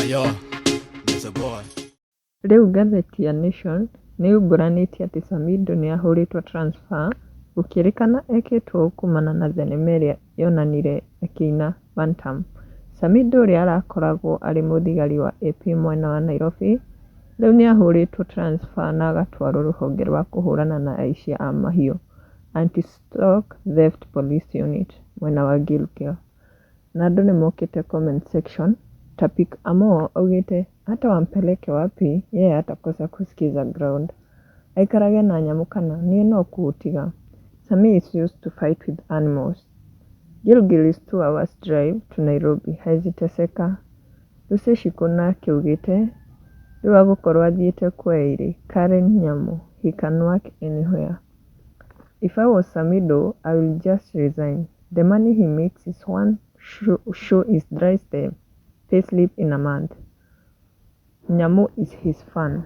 Yo, it's a boy. Rĩu ngathĩti ya Nation nĩyumbũranĩtie atĩ Samidoh nĩahũrĩtwo transfer gũkĩrĩkana ekĩtwo ũũ kumana na thenema ĩrĩa yonanire akĩina Wantam. Samidoh ũrĩa arakoragwo arĩ mũthigari wa AP mwena wa Nairobi, rĩu nĩahũrĩtwo transfer na agatwarwo rũhonge rwa kũhũrana na aici a mahiũ (Anti-Stock Theft Police Unit) mwena wa Gilgil. Na andũ nĩmokĩte comment section Tapik Amo augĩte hata wampeleke wapi yeye hatakosa kusikiza ground. Aikarage na nyamũ kana niĩ no kũũtiga. Sammy is used to fight with animals. Gilgil is 2 hours drive to Nairobi. Haezi teseka. Lucy Shiko nake augĩte rĩu agũkorwo athiĩte kweĩrĩ Karen Nyamu he can work anywhere. If I was Samidoh, I will just resign. The money he makes is one show is thrice the payslip in a month. Nyamu is his fan.